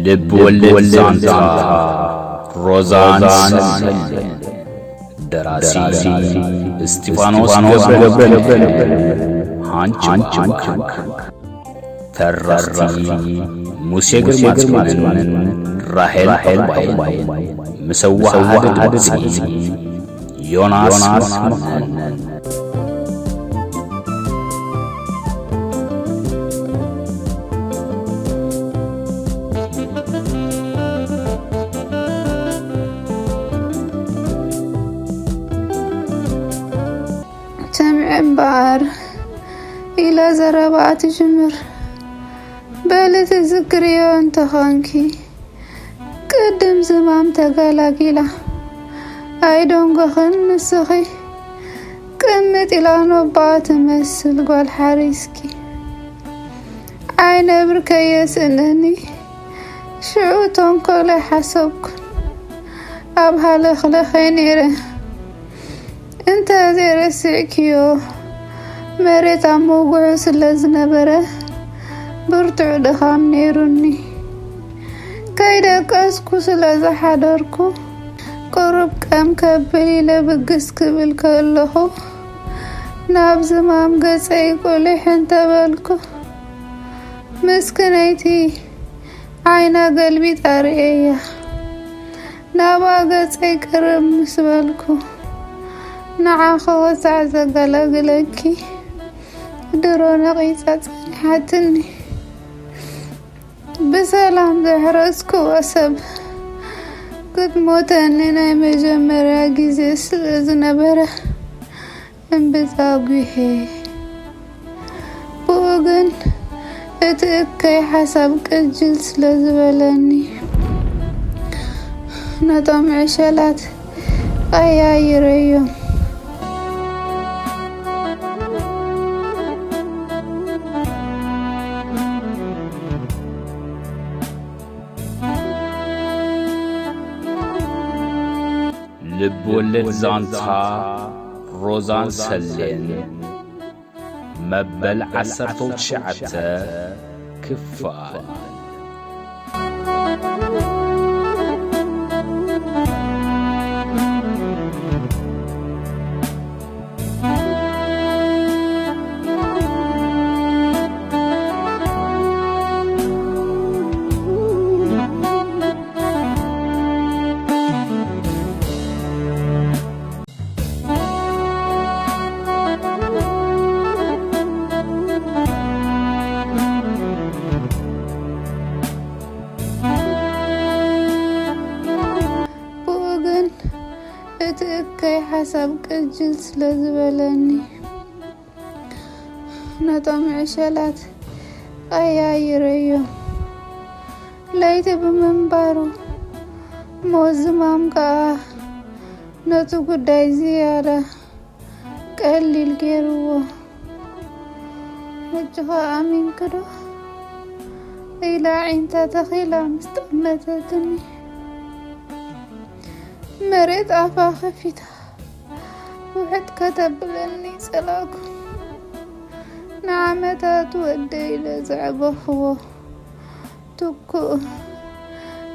ልብ ወለድ ዛንታ ሮዛን ሰልመን። ደራሲ እስጢፋኖስ ገብረ፣ ሃንች። ተረኽቲ ሙሴ ግርማጽዮንን ራሄል ዑቕባይን። ምስ ኣወሃህዳ ድምጺ ዮናስ መኮነን። ስምዒ እምበኣር ኢላ ዘረባኣ ትጅምር። በሊ ትዝክርዮ እንተኾንኪ፣ ቅድም ዝማም ተገላጊላ። ኣይደንጎኽን ንስኺ፣ ቅምጥ ኢላ ኖባኣ ትመስል ጓል ሓሪስኪ። ዓይነ ብርከየ ስእነኒ፣ ሽዑ ተንኮለይ ሓሰብኩ። ኣብ ሃለኽለኸይ ነይረ። እንተ ዘይረሲዕክዮ፣ መሬት ኣብ ምውግዑ ስለ ዝነበረ፣ ብርቱዕ ድኻም ነይሩኒ። ከይደቀስኩ ስለ ዝሓደርኩ፣ ቁሩብ ቀም ከብል ኢለ ብግስ ክብል ከለኹ፣ ናብ ዝማም ገጸይ ቁሊሕ እንተበልኩ፣ ምስክነይቲ ዓይና ገልቢጣ ርእየያ። ናብኣ ገጸይ ቅርብ ምስ በልኩ፣ ንዓኺ ወሳዕ ዘገላግለኪ ድሮ ነቒጻ ጸኒሓትኒ። ብሰላም ዘሕረስክዎ ሰብ ክትሞተኒ ናይ መጀመርያ ግዜ ስለ ዝነበረ፣ እምብዛ ጒሄ። ብኡ ግን እቲ እከይ ሓሳብ ቅጅል ስለ ዝበለኒ፣ ነቶም ዕሸላት ቀያይረዮም። ልብ ወለድ ዛንታ ሮዛን ሰሌን፣ መበል ዓሰርተ ትሽዓተ ክፋል። ብኡ ግን እቲ እከይ ሓሳብ ቅጅል ስለ ዝበለኒ፣ ነቶም ዕሸላት ቀያይረዮም። ለይቲ ብምንባሩ፣ ሞት ዝማም ከኣ ነቲ ጉዳይ ዝያዳ ቀሊል ገይርዎ። ሕጂ ኸኣ ኣሚንኪ ዶ? ኢላ ኣዒንታ ተኺላ ምስ ጠመተትኒ፣ መሬት ኣፋ ከፊታ ውሕጥ ከተብለኒ ጸላእኩ። ንዓመታት ወደይ ኢለ ዘዕበኽዎ ትኩእ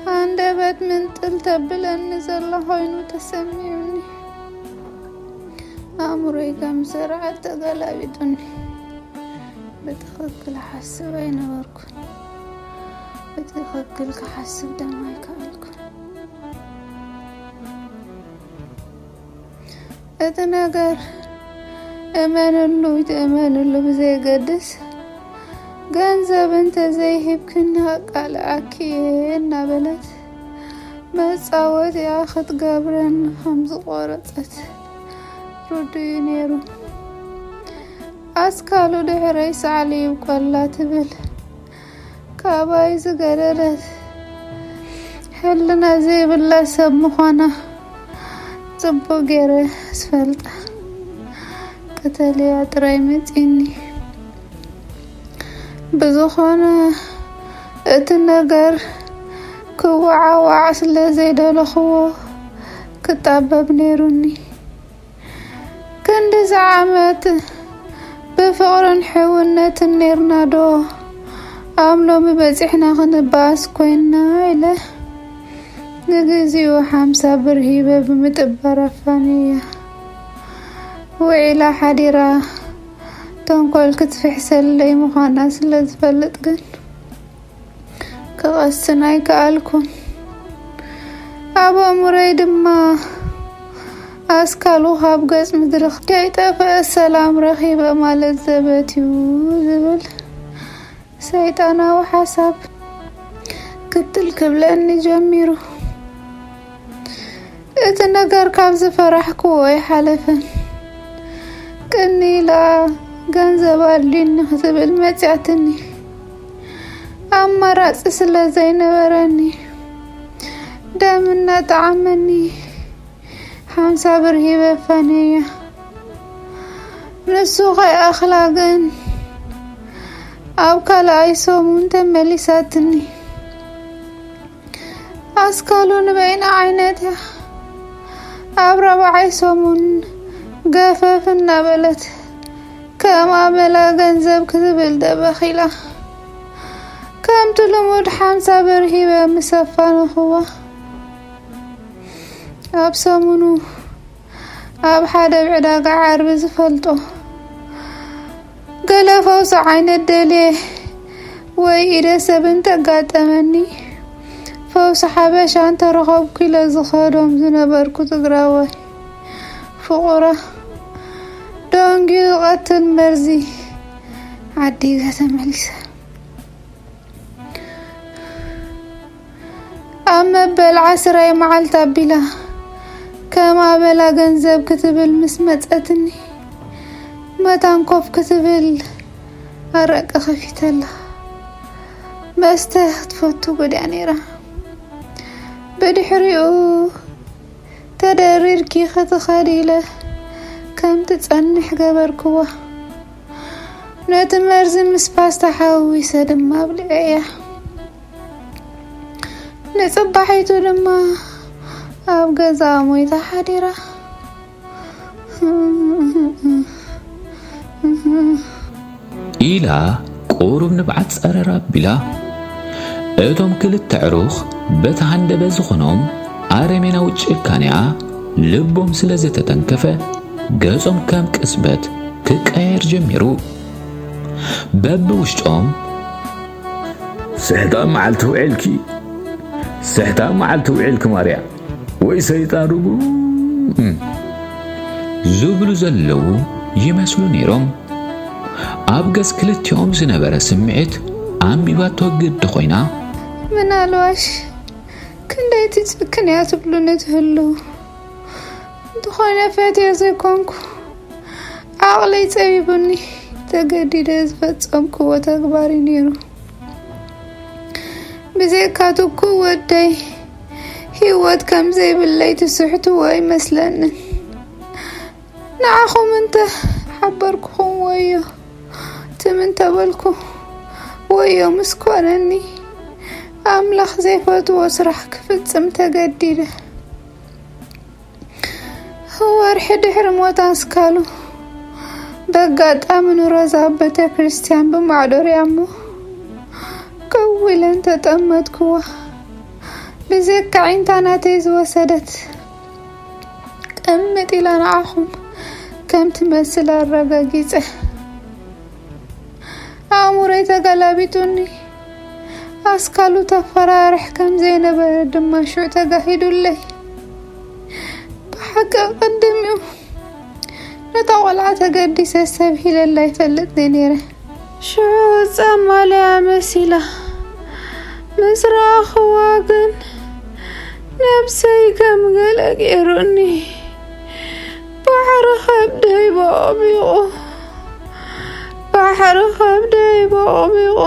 ሃንደበት ምንጥል ተብለኒ ዘላ ኮይኑ ተሰሚዑኒ። ኣእምሮይ ከም ስርዓት ተገላቢጡኒ። ብትኽክል ሓስብ ኣይነበርኩን። ብትኽክል ክሓስብ ድማ ኣይከኣልኩን። እቲ ነገር እመንሉ ይትእመንሉ ብዘየገድስ፣ ገንዘብ እንተዘይሂብክኒ ኣቃልዓኪ እየ እናበለት መጻወቲኣ ክትገብረኒ ከም ዝቖረጸት ርዱእ እዩ ነይሩ። ኣስካሉ ድሕረይ ሳዕሊ ይብቆላ ትብል። ካባይ ዝገደለት፣ ሕልና ዘይብላ ሰብ ምዃና ጽቡቕ ገይረ ዝፈልጣ፣ ቅተልያ ጥራይ መጺኒ። ብዝኾነ፣ እቲ ነገር ክወዓዋዕ ስለ ዘይደለኽዎ ክጣበብ ነይሩኒ። ክንድዚ ዓመት ብፍቕርን ሕውነትን ኔርና ዶ ኣም ሎሚ በጺሕና ክንበኣስ ኮይንና ኢለ ንግዚኡ ሓምሳ ብር ሂበ ብምጥባር ኣፋንያ ውዒላ ሓዲራ። ተንኮል ክትፍሕሰለይ ምዃና ስለ ዝፈልጥ ግን ክቐስን ኣይከኣልኩን። ኣብ ኣእምሮይ ድማ ኣስካሉ ካብ ገጽ ምድሪ ከይጠፍአ ሰላም ረኺበ ማለት ዘበት እዩ ዝብል ሰይጣናዊ ሓሳብ ክትል ክብለኒ ጀሚሩ። እቲ ነገር ካብ ዝፈራሕክዎ ኣይሓለፈን። ቅኒ ኢላ ገንዘብ ኣድልዩኒ ክትብል መጽያትኒ። ኣማራጺ ስለ ዘይነበረኒ ደም እናጠዓመኒ ሓምሳ ብር ሂበ ፋነያ። ንሱ ከይኣኽላ ግን ኣብ ካልኣይ ሰሙን ተመሊሳትኒ። ኣስካሉ ንበይና ዓይነት እያ። ኣብ ራብዓይ ሰሙን ገፈፍ እናበለት ከም ኣመላ ገንዘብ ክትብል ደበኺላ። ከምቲ ልሙድ ሓምሳ ብር ሂበ ምስ ኣፋነኹዋ፣ ኣብ ሰሙኑ ኣብ ሓደ ኣብ ዕዳጋ ዓርቢ ዝፈልጦ ገለ ፈውሲ ዓይነት ደልየ ወይ ኢደ ሰብ እንተጋጠመኒ፣ ፈውሲ ሓበሻ እንተረኸብኩ ኢለ ዝኸዶም ዝነበርኩ ትግራዋይ ፍቑራ ደንጊዩ ዝቐትል መርዚ ዓዲገ ተመሊሰ። ኣብ መበል ዓስራይ መዓልቲ ኣቢላ ከም ኣበላ ገንዘብ ክትብል ምስ መጸትኒ፣ መታን ኮፍ ክትብል ኣረቂ ከፊተላ። መስተ ክትፈቱ ጎድያ ነይራ። ብድሕሪኡ ተደሪርኪ ክትኸዲ ኢለ ከም ትጸንሕ ገበርክዋ። ነቲ መርዚ ምስ ፓስታ ሓዊሰ ድማ ኣብሊዐያ። ንጽባሒቱ ድማ ኣብ ገዛ ሞይታ ሓዲራ። ኢላ ቁሩብ ንብዓት ጸረር ኣቢላ። እቶም ክልተ ዕሩኽ በቲ ሃንደበት ዝኾኖም ኣረሜናዊ ጭካኔኣ ልቦም ስለ ዝተተንከፈ ገጾም ከም ቅጽበት ክቀየር ጀሚሩ። በብውሽጦም ስሕታ መዓልቲ ውዒልኪ፣ ስሕታ መዓልቲ ውዒልኪ ማርያ ወይ ሰይጣን ርጉም ዝብሉ ዘለዉ ይመስሉ ነይሮም። ኣብ ገጽ ክልቲኦም ዝነበረ ስምዒት ኣንቢባቶ ግዲ ኮይና። ምናልባሽ ክንደይ ትጭክን እያ ትብሉኒ ትህልዉ። እንተኾነ ፈትየ ዘይኮንኩ ዓቕለይ ጸቢቡኒ ተገዲደ ዝፈጸምክዎ ተግባር እዩ ነይሩ። ብዘይካትኩ ወደይ ህይወት ከም ዘይብለይ ትስሕትዎ ኣይመስለንን። ንዓኹም እንተ ሓበርኩኹም ወዮ ትም እንተበልኩ ወዮ ምስ ኮነኒ ኣምላኽ ዘይፈትዎ ስራሕ ክፍጽም ተገዲደ። ወርሒ ድሕሪ ሞት ኣስካሉ በጋጣሚ ንሮዛ ኣብ ቤተ ክርስቲያን ብማዕዶር እያ እሞ ከው ኢለን ተጠመትክዋ። ብዘካ ዒንታ ናተይ ዝወሰደት ቅምጥ ኢላ ንዓኹም ከም ትመስል ኣረጋጊጸ። ኣእምሮይ ተገላቢጡኒ። ኣስካሉ ተፈራርሕ ከም ዘይነበረ ድማ ሽዑ ተጋሂዱለይ። ብሓቂ ቅድም እዩ ነታ ቆልዓ ተገዲሰ ሰብ ሂለላ ይፈልጥ ነይረ። ሽዑ ጸማልያ መሲላ ምስ ረኣኽዋ ግን ነብሰይ ከም ገለ ገይሩኒ። ባሕሪ ከብደይ ቦቕቢቑ፣ ባሕሪ ከብደይ ቦቕቢቑ።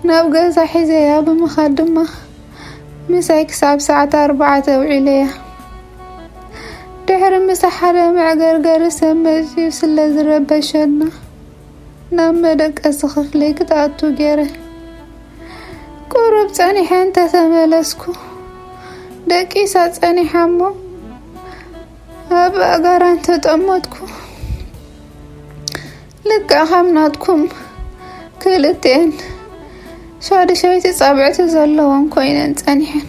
ናብ ገዛ ሒዘያ ብምኻድ ድማ ምሳይ ክሳብ ሰዓት ኣርባዕተ ኣውዒለያ። ድሕሪ ምሳ ሓደ መዕገርገሪ ሰብ መጺኡ ስለ ዝረበሸና ናብ መደቀሲ ክፍለይ ክትኣቱ ገይረ። ቁሩብ ጸኒሐ እንተተመለስኩ ደቂሳ ጸኒሓ እሞ ኣብ ኣእጋራ እንተጠመትኩ ልክዕ ከም ናትኩም ክልቴን ሻድሻይቲ ጻብዕቲ ዘለዎም ኮይነን ጸኒሐን።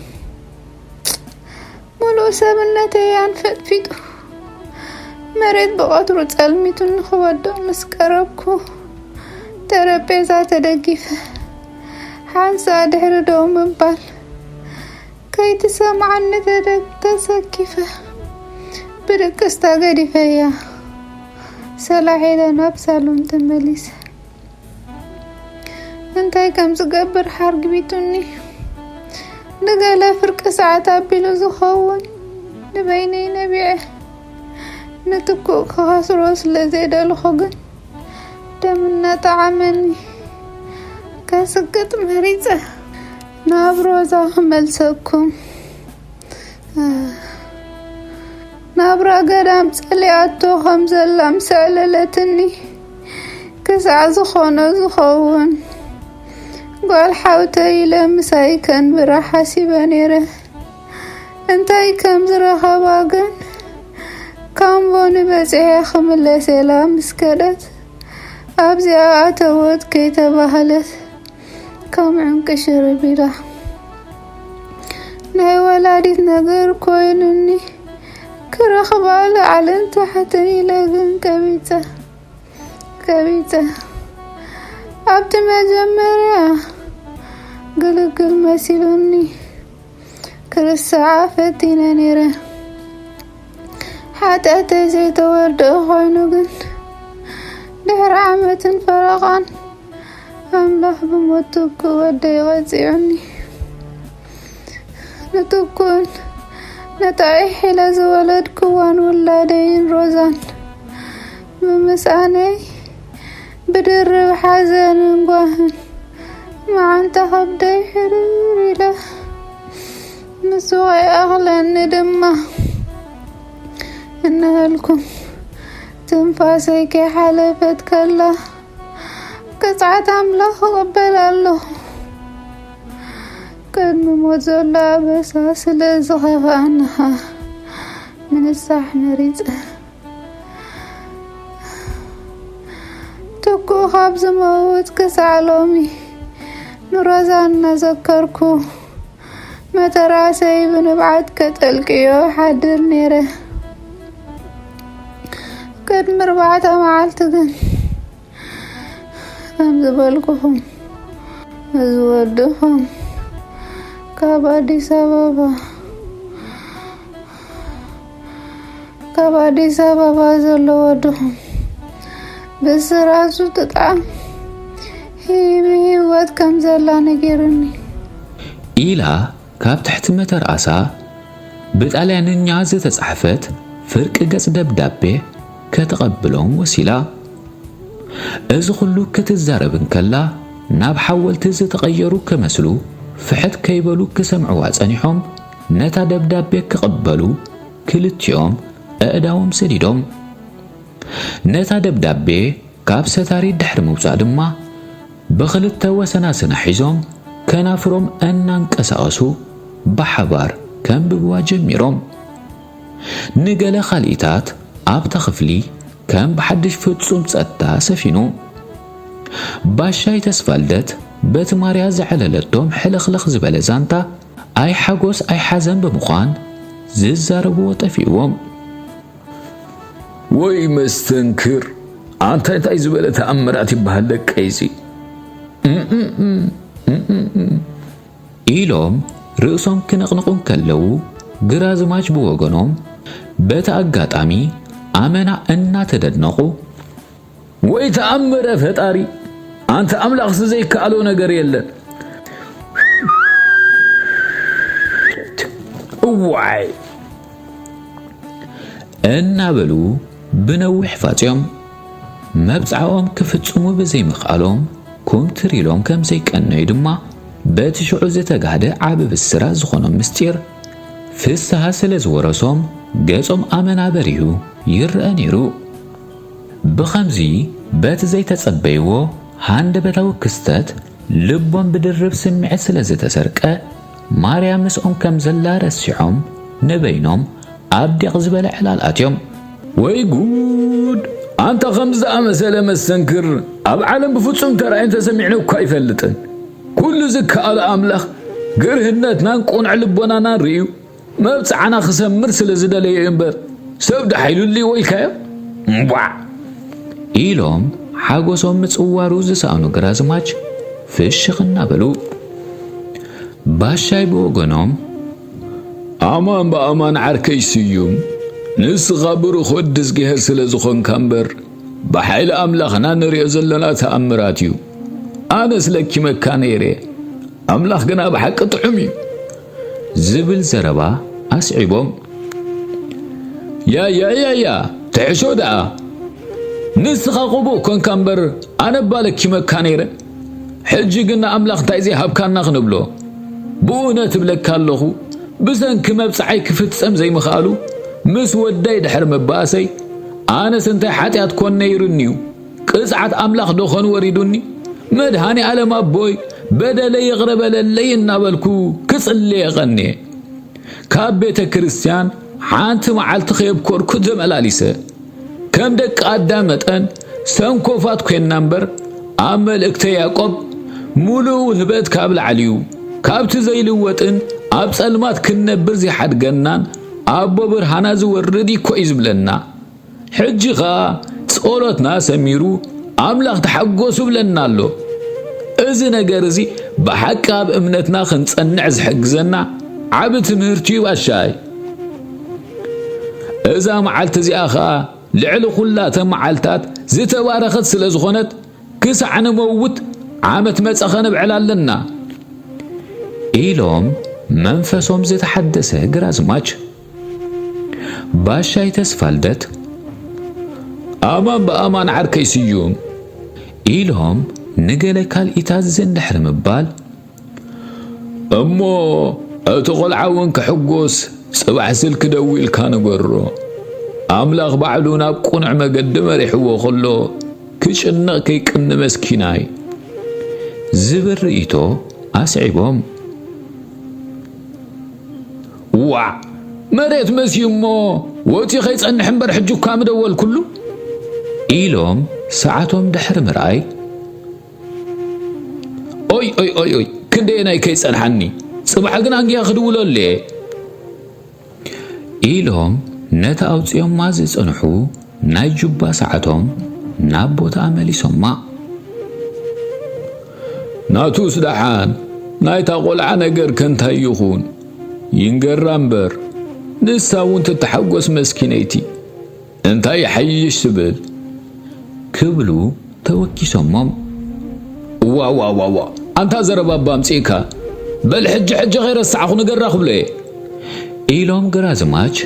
ሙሉእ ሰብነተይ ኣንፈጥፊጡ፣ መሬት ብቐትሩ ጸልሚቱ ንኽወድቕ ምስ ቀረብኩ፣ ጠረጴዛ ተደጊፈ፣ ሓንሳእ ድሕሪ ደው ምባል፣ ከይትሰምዓኒ ተደ-፣ ተሰኪፈ፣ ብድቅስታ ገዲፈያ። ሰላሕ ኢለ ናብ ሳሎን ተመሊሰ። እንታይ ከም ዝገብር ሓርግቢቱኒ። ንገለ ፍርቂ ሰዓት ኣቢሉ ዝኸውን ንበይነይ ነቢዐ። ንትኩእ ክኸስሮ ስለ ዘይደልኹ ግን ደም እናጠዓመኒ ከስቅጥ መሪጸ። ናብ ሮዛ ክመልሰኩም። ናብራ ገዳም ጸሊኣቶ ከም ዘላ ምስ ኣዕለለትኒ፣ ክሳዕ ዝኾኖ ዝኸውን ጓል ሓውተይ ኢለ ምሳይ ከንብራ ሓሲበ ነይረ። እንታይ ከም ዝረኸባ ግን፣ ካምቦኒ በጺሐ ክምለስ ኢላ ምስ ከደት፣ ኣብዚኣ ኣተወት ከይተባህለት፣ ከም ዕንቂ ሽርብ ኢላ። ናይ ወላዲት ነገር ኮይኑኒ፣ ክረኽባ ላዕልን ታሕትን ኢለ ግን ቀቢጸ፣ ቀቢጸ። ኣብቲ መጀመርያ ግልግል መሲሉኒ፣ ክርስዓ ፈቲነ ነይረ። ሓጢኣተይ ዘይተወድአ ኮይኑ ግን፣ ድሕሪ ዓመትን ፈረቓን፣ ኣምላኽ ብሞት ትኩእ ወደይ ቀጺዑኒ። ንትኩእን ነታ ዒሕ ኢለ ዝወለድክዋን ውላደይን ሮዛን ብምስኣነይ፣ ብድርብ ሓዘንን ጓህን፣ መዓንጣ ከብደይ ሕርር ኢለ፣ ምስ ሱቐይ ኣኽለኒ ድማ። እናበልኩ ትንፋሰይ ከይሓለፈት ከላ፣ ቅጽዓት ኣምላኽ እቕበል ኣለኹ። ቅድሚ ሞት ዘሎ ኣበሳ ስለ ዝኸፍኣኒ ኸኣ፣ ምንሳሕ መሪጸ። ትኩእ ካብ ዝመውት ክሳዕ ሎሚ፣ ንሮዛ እናዘከርኩ፣ መተርኣሰይ ብንብዓት ከጠልቅዮ ሓድር ነይረ። ቅድሚ ኣርባዕተ መዓልቲ ግን፣ ከም ዝበልኩኹም፣ እዚ ወድኹም ካብ ኣዲስ ኣበባ፣ ካብ ኣዲስ ኣበባ ዘሎ ወድኹም፣ ብስራሱ ጥጣም ሂቢ ህይወት ከም ዘላ ነጊሩኒ። ኢላ ካብ ትሕቲ መተርኣሳ ብጣልያንኛ ዝተጻሕፈት ፍርቂ ገጽ ደብዳቤ ከተቐብሎም ወሲላ። እዚ ኹሉ ክትዛረብ እንከላ፣ ናብ ሓወልቲ ዝተቐየሩ ክመስሉ፣ ፍሕት ከይበሉ ክሰምዕዋ ጸኒሖም፣ ነታ ደብዳቤ ክቕበሉ ክልቲኦም ኣእዳዎም ሰዲዶም። ነታ ደብዳቤ ካብ ሰታሪት ድሕሪ ምውጻእ ድማ፣ ብኽልተ ወሰናስና ሒዞም፣ ከናፍሮም እናንቀሳቐሱ ብሓባር ከንብብዋ ጀሚሮም። ንገለ ካልኢታት ኣብታ ክፍሊ ከም ብሓድሽ ፍጹም ጸጥታ ሰፊኑ። ባሻይ ተስፋልደት በቲ ማርያ ዘዕለለቶም ሕልኽልኽ ዝበለ ዛንታ፣ ኣይሓጎስ ኣይሓዘን ብምዃን ዝዛረብዎ ጠፊእዎም። ወይ መስተንክር! ኣንታ እንታይ ዝበለ ተኣምራት ይበሃል ደቀይሲ? እምእምእም፣ እምእምእም። ኢሎም ርእሶም ክነቕንቑ እንከለዉ፣ ግራዝማች ብወገኖም፣ በቲ ኣጋጣሚ ኣመና እናተደነቑ፣ ወይ ተኣምረ ፈጣሪ! ኣንታ ኣምላኽሲ ዘይከኣሎ ነገር የለን። እዋይ! እናበሉ ብነዊሕ ፋጽዮም፣ መብጽዓኦም ክፍጽሙ ብዘይምኽኣሎም፣ ኩምትር ኢሎም ከም ዘይቀነዩ ድማ፣ በቲ ሽዑ ዝተጋህደ ዓቢ ብስራት ዝኾኖም ምስጢር፣ ፍስሃ ስለ ዝወረሶም፣ ገጾም ኣመና በሪሁ ይረኣ ነይሩ። ብኸምዚ፣ በቲ ዘይተጸበይዎ ሃንደበታዊ ክስተት፣ ልቦም ብድርብ ስምዒት ስለ ዝተሰርቀ፣ ማርያ ምስኦም ከም ዘላ ረሲዖም፣ ንበይኖም ኣብ ዲቕ ዝበለ ዕላል ኣትዮም። ወይ ጉድ! ኣንታ ከምዚ ዝኣመሰለ መስተንክር ኣብ ዓለም ብፍጹም ተራእየን ተሰሚዕን እኳ ኣይፈልጥን። ኩሉ ዝከኣሎ ኣምላኽ ግርህነትናን ቁኑዕ ልቦናናን ርእዩ መብጽዓና ክሰምር ስለ ዝደለየ እምበር ሰብ ደሓይሉልዎ ኢልካዮ? እምቧዕ! ኢሎም ሓጎሶም ምጽዋሩ ዝሰኣኑ ግራዝማች ፍሽኽ እናበሉ፣ ባሻይ ብወገኖም፣ ኣማን ብኣማን ዓርከይ ስዩም፣ ንስኻ ብሩኽ ወዲ እግዚኣብሔር ስለ ዝኾንካ እምበር፣ ብሓይሊ ኣምላኽና ንሪኦ ዘለና ተኣምራት እዩ። ኣነስ ለኪመካ ነይረ፣ ኣምላኽ ግና ብሓቂ ጥዑም እዩ። ዝብል ዘረባ ኣስዒቦም፣ ያያያያ፣ ትሕሾ ደኣ። ንስኻ ቅቡእ ኮንካ እምበር፣ ኣነ እባ ለኪመካ ነይረ። ሕጂ ግን ንኣምላኽ እንታይ ዘይሃብካና ክንብሎ? ብእውነት እብለካ ኣለኹ፣ ብሰንኪ መብጽዓይ ክፍጸም ዘይምኽኣሉ፣ ምስ ወደይ ድሕሪ ምባኣሰይ፣ ኣነስ እንታይ ሓጢኣት ኮን ነይሩኒ'ዩ? ቅጽዓት ኣምላኽ ዶ ኾን ወሪዱኒ? መድሃኔ ኣለም ኣቦይ፣ በደለይ ይቕረ በለለይ እናበልኩ ክጽልየ ቀንየ። ካብ ቤተ ክርስቲያን ሓንቲ መዓልቲ ከየብኮርኩ ተመላሊሰ። ከም ደቂ ኣዳም መጠን ሰንኮፋት ኮይንና እምበር፣ ኣብ መልእክተ ያዕቆብ ምሉእ ውህበት ካብ ላዕሊ እዩ፣ ካብቲ ዘይልወጥን ኣብ ጸልማት ክንነብር ዘይሓድገናን ኣቦ ብርሃና ዝወርድ ይኮ እዩ ዝብለና። ሕጂ ኸኣ ጸሎትና ሰሚሩ ኣምላኽ ተሓጎሱ ብለና ኣሎ። እዚ ነገር እዚ ብሓቂ ኣብ እምነትና ክንጸንዕ ዝሕግዘና ዓቢ ትምህርቲ እዩ ባሻይ። እዛ መዓልቲ እዚኣ ኸኣ ልዕሊ ኹላተን መዓልታት ዝተባረኸት ስለ ዝኾነት ክሳዕ ንመውት ዓመት መጸ ኸነብዕላ ኣለና። ኢሎም መንፈሶም ዝተሓደሰ ግራዝማች ባሻይ ተስፋልደት፣ ኣማን ብኣማን ዓርከይ ስዩም፣ ኢሎም ንገለ ካልኢታት ዝንድሕሪ ምባል፣ እሞ እቲ ቖልዓ እውን ክሕጎስ ጽባሕ ስልኪ ደዊልካ ንገሮ። ኣምላኽ ባዕሉ ናብ ቅኑዕ መገዲ መሪሕዎ ኸሎ ክጭነቕ ከይቅኒ መስኪናይ። ዝብል ርእይቶ ኣስዒቦም። ዋዕ! መሬት መስዩ እሞ ወጺኡ ከይጸንሕ እምበር ሕጂ እኳ ምደወልኩሉ። ኢሎም ሰዓቶም ድሕሪ ምርኣይ። ኦይ፣ ኦይ፣ ኦይ፣ ኦይ፣ ክንደየናይ ከይጸንሓኒ። ጽባሕ ግን ኣንጊያ ክድውለሉ እየ። ኢሎም ነቲ ኣውጺኦማ ዝጸንሑ ናይ ጁባ ሰዓቶም ናብ ቦታኣ መሊሶማ። ናቱስ ደሓን ናይታ ቖልዓ ነገር ከ እንታይ ይኹን? ይንገራ እምበር፣ ንሳ እውን ትተሓጎስ መስኪነይቲ። እንታይ ይሓይሽ ትብል? ክብሉ ተወኪሶሞም። ዋዋዋዋ፣ ኣንታ ዘረባባ ኣምጺእካ፣ በል ሕጂ ሕጂ ከይረሳዕኹ ንገራ ክብሎ እየ። ኢሎም ግራዝማች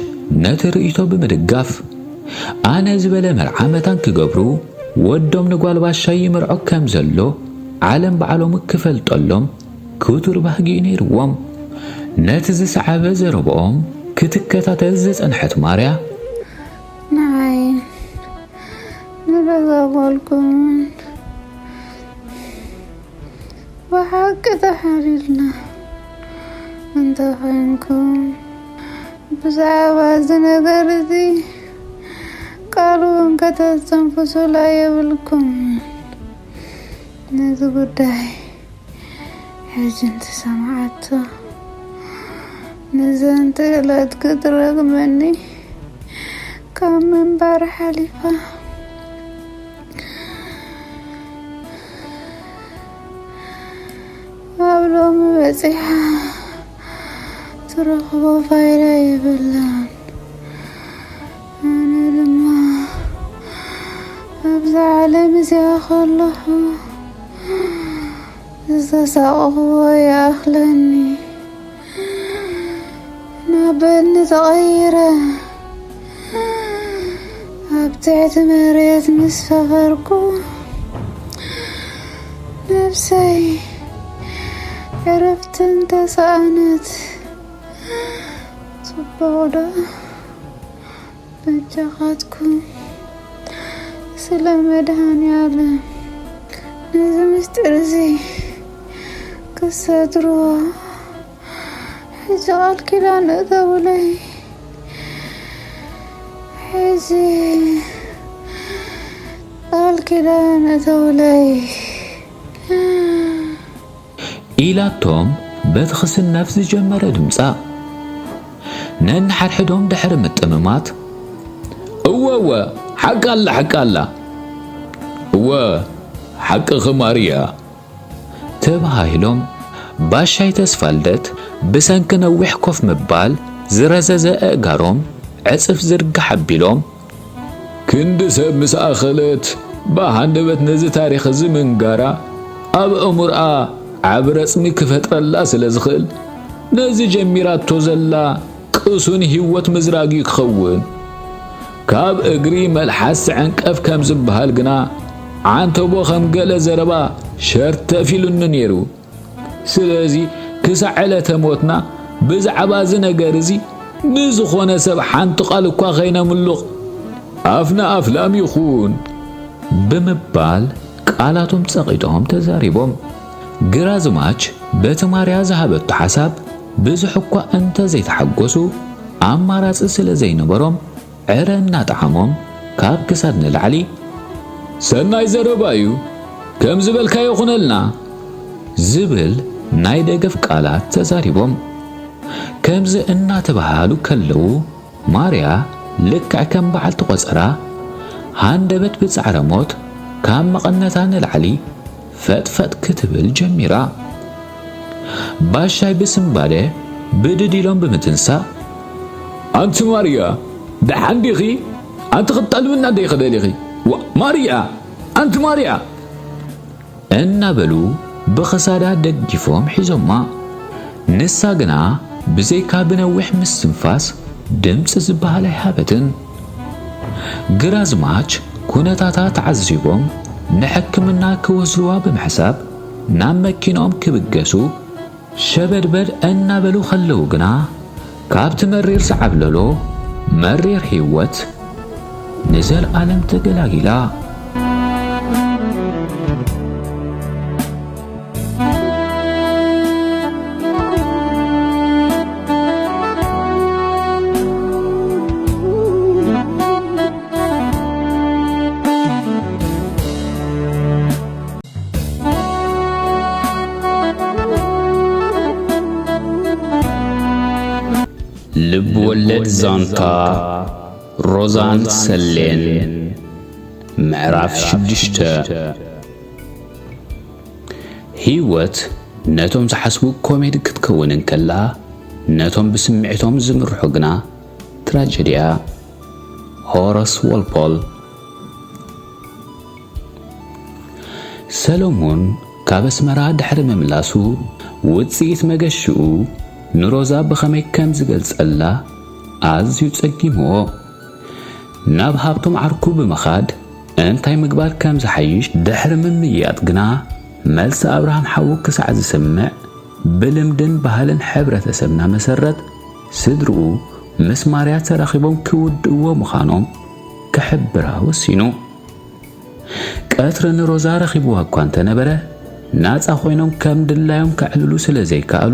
ነቲ ርእይቶ ብምድጋፍ፣ ኣነ ዝበለ መርዓ መታን ክገብሩ ወዶም ንጓል ባሻይ ይምርዖ ከም ዘሎ ዓለም ባዕሎም ክፈልጠሎም ክቱር ባህጊ እዩ ነይርዎም። ነቲ ዝሰዓበ ዘረብኦም ክትከታተል ዝጸንሐት ማርያ፣ ንዓይን ንደጋጎልኩምን ብሓቂ ተሓሪድና እንተኾይንኩም፣ ብዛዕባ እዚ ነገር እዚ ቃል እውን ከተስተንፍሱላ የብልኩምን። ነዚ ጉዳይ ሕጂ እንተሰማዓቶ፣ ንዘንትእለት ክትረግመኒ ካብ ምንባር ሓሊፋ፣ ኣብ ሎሚ በጺሓ ትረኽቦ ፋይዳ የብላን። ኣነ ድማ ኣብዛ ዓለም እዚኣ ከለኹ ዝተሳቐኽዎ ይኣኽለኒ። ናብ በድኒ ተቐይረ ኣብ ትሕቲ መሬት ምስ ሰፈርኩ፣ ነብሰይ ዕረፍቲ እንተሰኣነት፣ ጽቡቕ ዶ? በጃኻትኩም፣ ስለ መድሃኔ ዓለም ነዚ ምስጢር እዚ ክሰትርዎ ሕጂ ቃል ኪዳን እተውለይ። ሕጂ ኪዳነ ተውለይ ኢላቶም በቲ ክስነፍ ዝጀመረ ድምጻ። ነንሓድሕዶም ድሕሪ ምጥምማት፣ "እወ፣ እወ፣ ሓቂ ኣላ፣ ሓቂ ኣላ። እወ፣ ሓቅኺ ማርያ" ተባሂሎም፣ ባሻይ ተስፋልደት ብሰንኪ ነዊሕ ኮፍ ምባል ዝረዘዘ ኣእጋሮም ዕጽፍ ዝርግሕ ኣቢሎም፣ ክንዲ ሰብ ምስ ኣኸለት፣ ብሃንደበት ነዚ ታሪኽ እዚ ምንጋራ፣ ኣብ ኣእምሮኣ ዓቢ ረጽሚ ክፈጥረላ ስለ ዝኽእል፣ ነዚ ጀሚራቶ ዘላ ቅሱን ህይወት ምዝራግ እዩ ክኸውን። ካብ እግሪ መልሓስ ትዕንቀፍ ከም ዝበሃል ግና፣ ዓንተቦ ከም ገለ ዘረባ ሸርተፍ ኢሉኒ ነይሩ። ስለዚ ክሳዕ ዕለተ ሞትና ብዛዕባ እዚ ነገር እዚ ንዝኾነ ሰብ ሓንቲ ቃል እኳ ከይነምልቕ ኣፍና ኣፍ ላም ይኹን ብምባል ቃላቶም ጸቒጦም ተዛሪቦም። ግራዝማች በቲ ማርያ ዝሃበቶ ሓሳብ ብዙሕ እኳ እንተ ዘይተሓጎሱ፣ ኣማራጺ ስለ ዘይነበሮም ዕረ እናጠዓሞም ካብ ክሳድ ንላዕሊ፣ "ሰናይ ዘረባ እዩ፣ ከም ዝበልካዮ ኩነልና" ዝብል ናይ ደገፍ ቃላት ተዛሪቦም። ከምዚ እናተባሃሉ ከለዉ፣ ማርያ ልክዕ ከም በዓልቲ ቆጸራ፣ ሃንደበት ብጻዕረ ሞት ካብ መቐነታ ንላዕሊ ፈጥፈጥ ክትብል ጀሚራ። ባሻይ ብስንባደ ብድድ ኢሎም ብምትንሳእ፣ "ኣንቲ ማርያ፣ ደሓን ዲኺ? ኣንቲ ክትጠልምና ዶ ኢኺ ደሊኺ? ዋ፣ ማርያ! ኣንቲ ማርያ!" እናበሉ ብኽሳዳ ደጊፎም ሒዞማ። ንሳ ግና ብዘይካ ብነዊሕ ምስትንፋስ ድምጺ ዝበሃል ኣይሃበትን። ግራዝማች ኩነታታ ተዓዚቦም ንሕክምና ክወስድዋ ብምሕሳብ ናብ መኪንኦም ክብገሱ ሸበድበድ እናበሉ ከለዉ ግና፣ ካብቲ መሪር ዝዓብለሎ መሪር ህይወት ንዘለኣለም ተገላጊላ። ልብ ወለድ ዛንታ ሮዛን ሰሌን፣ ምዕራፍ ሽዱሽተ። ህይወት ነቶም ዝሓስቡ ኮሜዲ ክትከውን እንከላ፣ ነቶም ብስምዒቶም ዝምርሑ ግና ትራጀዲያ። ሆረስ ወልፖል። ሰሎሞን ካብ ኣስመራ ድሕሪ ምምላሱ፣ ውጽኢት መገሽኡ ንሮዛ ብኸመይ ከም ዝገልጸላ ኣዝዩ ጸጊምዎ። ናብ ሃብቶም ዓርኩ ብምኻድ እንታይ ምግባር ከም ዝሓይሽ ድሕሪ ምምይያጥ ግና፣ መልሲ ኣብርሃም ሓዉ ክሳዕ ዝስምዕ፣ ብልምድን ባህልን ሕብረተሰብና መሰረት፣ ስድርኡ ምስ ማርያ ተራኺቦም ክውድእዎ ምዃኖም ክሕብራ ወሲኑ። ቀትሪ ንሮዛ ረኺብዋ እኳ እንተነበረ፣ ናጻ ኮይኖም ከም ድላዮም ከዕልሉ ስለ ዘይከኣሉ፣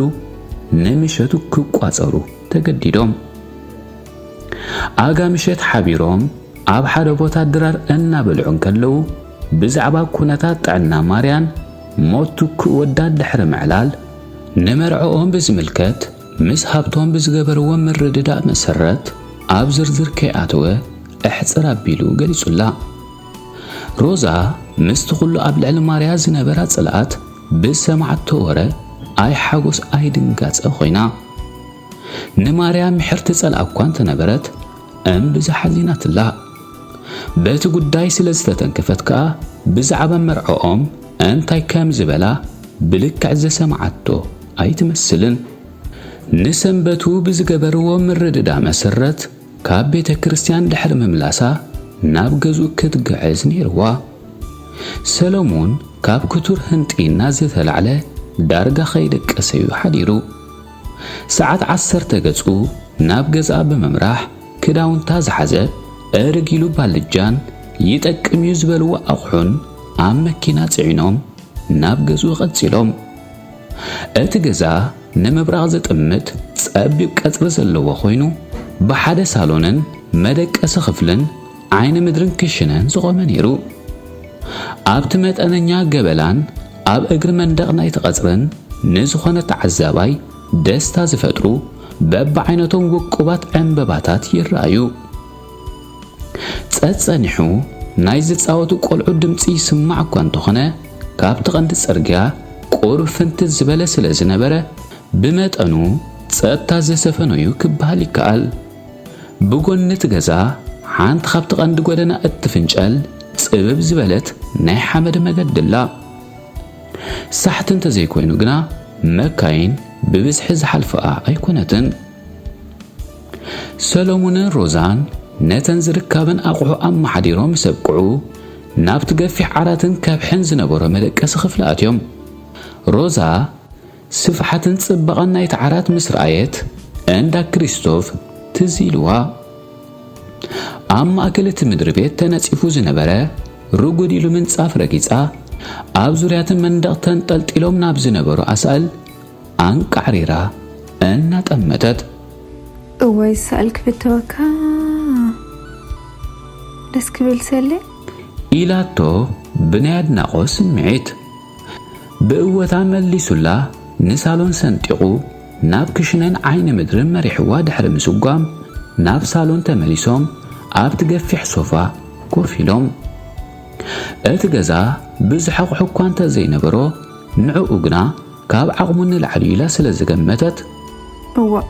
ንምሸቱ ክቋጸሩ ተገዲዶም። ኣጋ ምሸት ሓቢሮም ኣብ ሓደ ቦታ ድራር እናበልዑ እንከለዉ፣ ብዛዕባ ኩነታት ጥዕና ማርያን ሞት ትኩእ ወዳ ድሕሪ ምዕላል፣ ንመርዕኦም ብዝምልከት ምስ ሃብቶም ብዝገበርዎ ምርድዳእ መሰረት፣ ኣብ ዝርዝር ከይኣተወ፣ እሕጽር ኣቢሉ ገሊጹላ። ሮዛ ምስቲ ኩሉ ኣብ ልዕሊ ማርያ ዝነበራ ጽልኣት ብዝሰማዓቶ ወረ ኣይ ሓጎስ ኣይ ድንጋጸ ኮይና። ንማርያ ምሕርቲ ጸልኣ እኳ እንተነበረት፣ እምብዛ ሓዚናትላ። በቲ ጉዳይ ስለ ዝተተንከፈት ከኣ፣ ብዛዕባ መርዕኦም እንታይ ከም ዝበላ ብልክዕ ዝሰማዓቶ ኣይትመስልን። ንሰንበቱ ብዝገበርዎ ምርድዳእ መሰረት፣ ካብ ቤተ ክርስቲያን ድሕሪ ምምላሳ ናብ ገዝኡ ክትግዕዝ ነይርዋ። ሰሎሙን ካብ ክቱር ህንጢና ዝተላዕለ ዳርጋ ከይደቀሰ እዩ ሓዲሩ። ሰዓት ዓሰርተ ገጹ ናብ ገዝኣ ብምምራሕ፣ ክዳውንታ ዝሓዘ እርግ ኢሉ ባልጃን ይጠቅም እዩ ዝበልዎ ኣቑሑን ኣብ መኪና ጽዒኖም ናብ ገዝኡ ቀጺሎም። እቲ ገዛ ንምብራቕ ዝጥምት ጸቢብ ቀጽሪ ዘለዎ ኮይኑ፣ ብሓደ ሳሎንን መደቀሲ ክፍልን ዓይኒ ምድርን ክሽነን ዝቖመ ነይሩ። ኣብቲ መጠነኛ ገበላን ኣብ እግሪ መንደቕ ናይቲ ቀጽርን ንዝኾነ ተዓዛባይ ደስታ ዝፈጥሩ በብዓይነቶም ውቁባት ዕምበባታት ይረኣዩ። ጸጸኒሑ ናይ ዝጻወቱ ቆልዑ ድምጺ ይስማዕ እኳ እንተኾነ፣ ካብቲ ቀንዲ ጽርግያ ቁሩብ ፍንትት ዝበለ ስለ ዝነበረ፣ ብመጠኑ ጸጥታ ዝሰፈኖ'ዩ ክበሃል ይከኣል። ብጎኒ እቲ ገዛ ሓንቲ ካብቲ ቀንዲ ጎደና እትፍንጨል ጽብብ ዝበለት ናይ ሓመድ መገዲ ኣላ። ሳሕቲ እንተዘይኮይኑ ግና፣ መካይን ብብዝሒ ዝሓልፍኣ ኣይኮነትን። ሰሎሙንን ሮዛን ነተን ዝርካበን ኣቑሑ ኣመሓዲሮም ምስ ኣብቅዑ፣ ናብቲ ገፊሕ ዓራትን ከብሕን ዝነበሮ መደቀሲ ክፍሊ ኣትዮም። ሮዛ ስፍሓትን ጽባቐን ናይቲ ዓራት ምስ ረኣየት፣ እንዳ ክሪስቶፍ ትዝ ኢልዋ። ኣብ ማእከል እቲ ምድሪ ቤት ተነጺፉ ዝነበረ ርጉድ ኢሉ ምንጻፍ ረጊጻ፣ ኣብ ዙርያ እቲ መንደቕ ተንጠልጢሎም ናብ ዝነበሩ ኣሳእል ኣንቃዕሪራ እናጠመተት። እዋይ፣ ሳእል ክፍተወካ፣ ደስ ክብል ሰሌ። ኢላቶ ብናይ ኣድናቖት ስምዒት። ብእወታ መሊሱላ ንሳሎን ሰንጢቑ ናብ ክሽነን ዓይኒ ምድርን መሪሕዋ ድሕሪ ምስጓም፣ ናብ ሳሎን ተመሊሶም ኣብቲ ገፊሕ ሶፋ ኮፍ ኢሎም። እቲ ገዛ ብዙሕ ኣቑሑ እኳ እንተ ዘይነበሮ፣ ንዕኡ ግና ካብ ዓቕሙ ንላዕሊ ኢላ ስለ ዝገመተት። እዋእ፣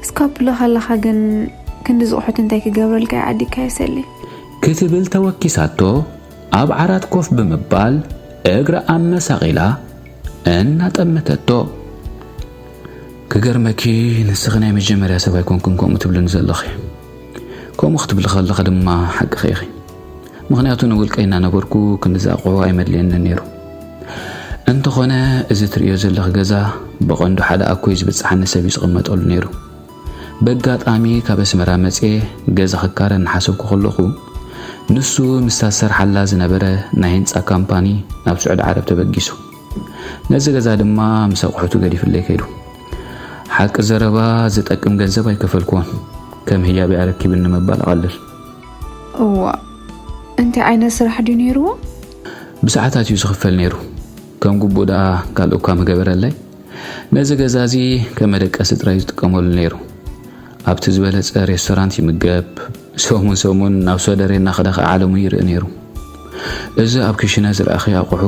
እስካብ ብለኻ ኣለኻ ግን ክንዲ ዝቑሑት እንታይ ክገብረልካ እየ ዓዲግካዮ ሰሌ? ክትብል ተወኪሳቶ፣ ኣብ ዓራት ኮፍ ብምባል እግራ ኣመሳቒላ እናጠመተቶ። ክገርመኪ፣ ንስኺ ናይ መጀመርያ ሰብ ኣይኮንክን ከምኡ ትብልኒ ዘለኺ። ከምኡ ክትብሊ ከለኺ ድማ ሓቅኺ ኢኺ። ምኽንያቱ ንውልቀይ እናነበርኩ ክንድዚ ኣቑሑ ኣይመድልየንን ነይሩ። እንተኾነ፣ እዚ ትርእዮ ዘለኺ ገዛ ብቐንዱ ሓደ ኣኮይ ዝብጽሓኒ ሰብ እዩ ዝቕመጠሉ ነይሩ። በጋጣሚ ካብ ኣስመራ መጽየ ገዛ ክካረ እናሓሰብኩ ከለኹ፣ ንሱ ምስታ ዝሰርሓላ ዝነበረ ናይ ህንጻ ካምፓኒ ናብ ስዑዲ ዓረብ ተበጊሱ። ነዚ ገዛ ድማ ምስ ኣቑሑቱ ገዲፍለይ ከይዱ። ሓቂ ዘረባ ዝጠቅም ገንዘብ ኣይከፈልኩዎን። ከም ህያብ ኣረኪብኒ ምባል እቐልል። እዋ፣ እንታይ ዓይነት ስራሕ ድዩ ነይርዎ? ብሰዓታት እዩ ዝኽፈል ነይሩ። ከም ግቡእ ደኣ ካልእ እኳ ምገበረለይ። ነዚ ገዛ እዚ ከም መደቀሲ ጥራይ ዝጥቀመሉ ነይሩ። ኣብቲ ዝበለጸ ሬስቶራንት ይምገብ። ሰሙን ሰሙን ናብ ሶደሬ እናኸደ ኸኣ ዓለሙ ይርኢ ነይሩ። እዚ ኣብ ክሽነ ዝረኣኽዮ ኣቑሑ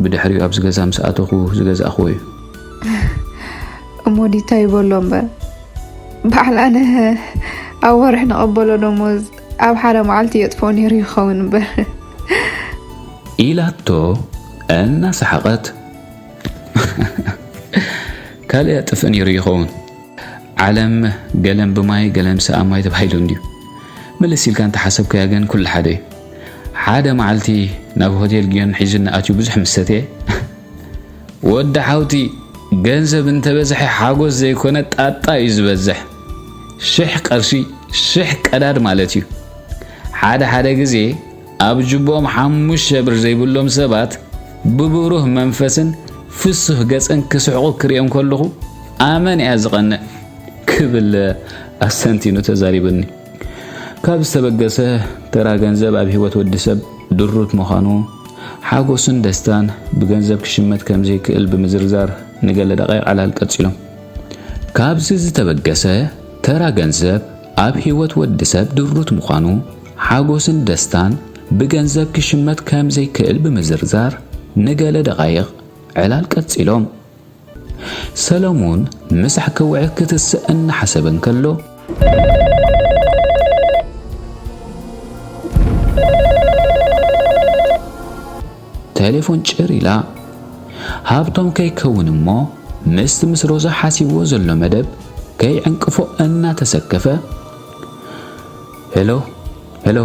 ብድሕሪኡ ኣብዚ ገዛ ምስ ኣተኹ ዝገዛእኽዎ እዩ። እሞ ዲታ ይበሎ እምበር፣ በዓል ኣነ ኣብ ወርሒ ንቐበሎ ደሞዝ ኣብ ሓደ መዓልቲ የጥፍኦ ነይሩ ይኸውን እምበር። ኢላቶ እናሰሓቐት። ካልእ የጥፍእ ነይሩ ይኸውን። ዓለም ገለን ብማይ ገለን ብሰኣን ማይ ተባሂሉ እንድዩ። ምልስ ኢልካ እንተሓሰብካዮ ግን ኩሉ ሓደ እዩ። ሓደ መዓልቲ ናብ ሆቴል ግዮን ሒዙኒ ኣትዩ ብዙሕ ምስ ሰትየ፣ ወዲ ሓውቲ፣ ገንዘብ እንተበዝሐ ሓጎስ ዘይኮነ ጣጣ እዩ ዝበዝሕ። ሽሕ ቅርሺ፣ ሽሕ ቀዳድ ማለት እዩ። ሓደ ሓደ ግዜ ኣብ ጅቦኦም ሓሙሽተ ብር ዘይብሎም ሰባት ብብሩህ መንፈስን ፍሱህ ገጽን ክስሕቑ ክርእዮም ከለኹ፣ ኣመን እያ ዝቐንእ ክብል ኣስተንቲኑ ተዛሪቡኒ። ካብ ዝተበገሰ፣ ተራ ገንዘብ ኣብ ህይወት ወዲ ሰብ ድሩት ምዃኑ፣ ሓጎስን ደስታን ብገንዘብ ክሽመት ከም ዘይክእል ብምዝርዛር ንገለ ደቓይቕ ዕላል ቀጺሎም። ካብዚ ዝተበገሰ፣ ተራ ገንዘብ ኣብ ህይወት ወዲ ሰብ ድሩት ምዃኑ፣ ሓጎስን ደስታን ብገንዘብ ክሽመት ከም ዘይክእል ብምዝርዛር ንገለ ደቓይቕ ዕላል ቀጺሎም። ሰለሙን ምሳሕ ከውዕል ክትስእ እናሓሰበ እንከሎ፣ ቴሌፎን ጭር ኢላ። ሃብቶም ከይከውን እሞ ምስቲ ምስ ሮዛ ሓሲብዎ ዘሎ መደብ ከይዕንቅፎ እናተሰከፈ፣ ሄሎ፣ ሄሎ፣